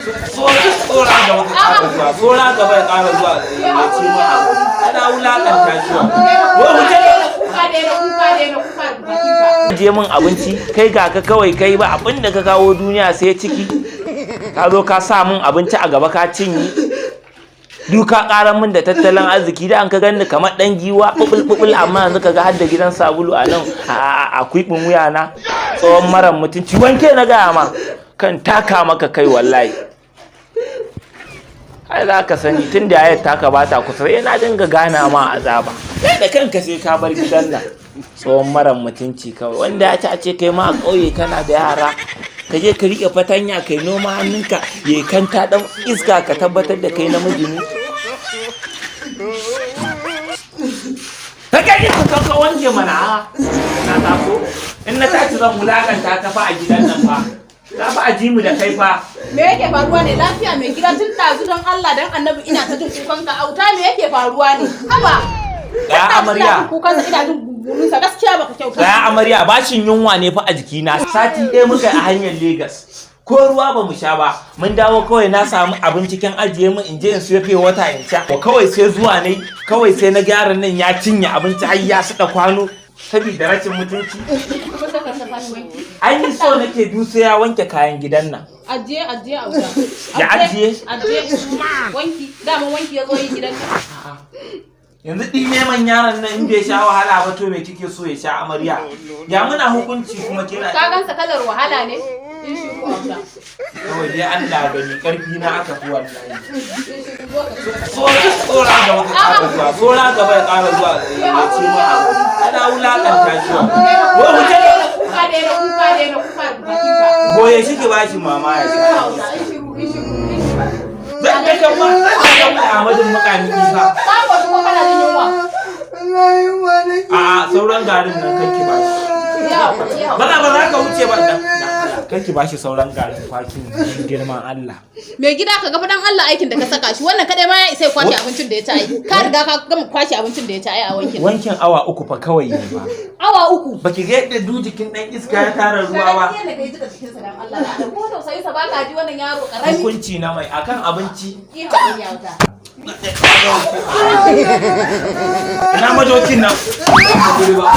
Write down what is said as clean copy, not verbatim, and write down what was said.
Tsora gaba ka ƙara zuwa, tsora gaba ya ƙara zuwa ya ci mu abu. Ana wulaƙanta shi wa. Wai wuce. Kuka daina kuka, daina kuka da bakinka. Je min abinci, kai ga ka kawai, kai ba abin da ka kawo duniya sai ciki. Ka zo ka sa min abinci a gaba ka cinye. Duka ƙaran min da tattalin arziki da an ka ganni kamar ɗan giwa bubul bubul, amma yanzu ka ga har da gidan sabulu a nan a kwiɓin wuya na. Tsohon marar mutunci, wanke na gaya ma, kan taka maka kai wallahi. Ai za ka sani tun da yayar taka ba ta kusa, sai na dinga gana ma azaba. Kai da kanka sai ka bar gidan nan. Tsohon marar mutunci kawai, wanda ya ci a ce kai ma a ƙauye kana da yara, ka je ka riƙe fatanya kai noma hannunka ya kanta, ɗan iska, ka tabbatar da kai namiji ne. Ka kai ka wanke mana. Na taso in na tashi zan wulakanta ka fa a gidan nan fa, za fa a ji mu da kai fa. Me yake faruwa ne? Lafiya, mai gida? Tun ɗazu, don Allah don Annabi, ina ta jin kukan ka. Auta, me yake faruwa ne? Haba. Ya amarya. Ina jin kukansa, ina jin gunguninsa. Gaskiya baka kyauta. Ya amarya, bashin yunwa ne fa a jikina. Sati ɗaya muka yi a hanyar Legas. Ko ruwa ba mu sha ba, mun dawo kawai na samu abinci kin ajiye min, in je in siyo fiye wata in sha. Ko kawai sai zuwa ne, kawai sai na gyara nan ya cinye abinci har ya suɗa kwano. Saboda rashin mutunci. Kuma sai ka saka shi wanki. An yi so nake dusa ya wanke kayan gidan nan. Ajiye, ajiye, auta. Ya ajiye? Ajiye. Wanki, dama wanki ya zo yi gidan nan. Yanzu ɗin neman yaron nan in bai sha wahala ba, to me kike so ya sha, amarya? Ya muna hukunci kuma kina. Ka gansa kalar wahala ne? In shiru, auta. Kawai dai Allah gani, karfi na aka fi wallahi. In shiru, zo ka ci. Tsora gaba ka ƙara zuwa, tsora gaba ya ƙara zuwa ya ci mu abu. Ana wulaƙanta shi wa. Wai wuce. Kuka daina kuka, daina kuka da bakinka. Goye shi ki bashi mama ya sha. Auta, in shiru, in shiru, in shiru. Zan ta kan ma Ahmadu makami fa. Ka koshi ko kana jin yunwa? A'a, sauran garin nan kan ki bashi. Ya haƙuri, ya Ba haƙuri. Ba za ka wuce ba dan. Kan ki bashi sauran garin kwakin, girman Allah. Mai gida, ka ga dan Allah aikin da ka saka shi. Wannan kadai ma ya isa ya kwashe abincin da ya ci ai. Ka riga ka gama kwashe abincin da ya ci ai a wankin. Wankin awa 3 fa kawai ne ba. Awa 3. Baki ga yadda du jikin dan iska ya tara ruwa ba. Yadda kai jika jikinsa, dan Allah da ko tausayin sa baka ji, wannan yaro karami. Hukunci na mai akan abinci. Ki haƙuri, auta. Ina madokin nan. Ba.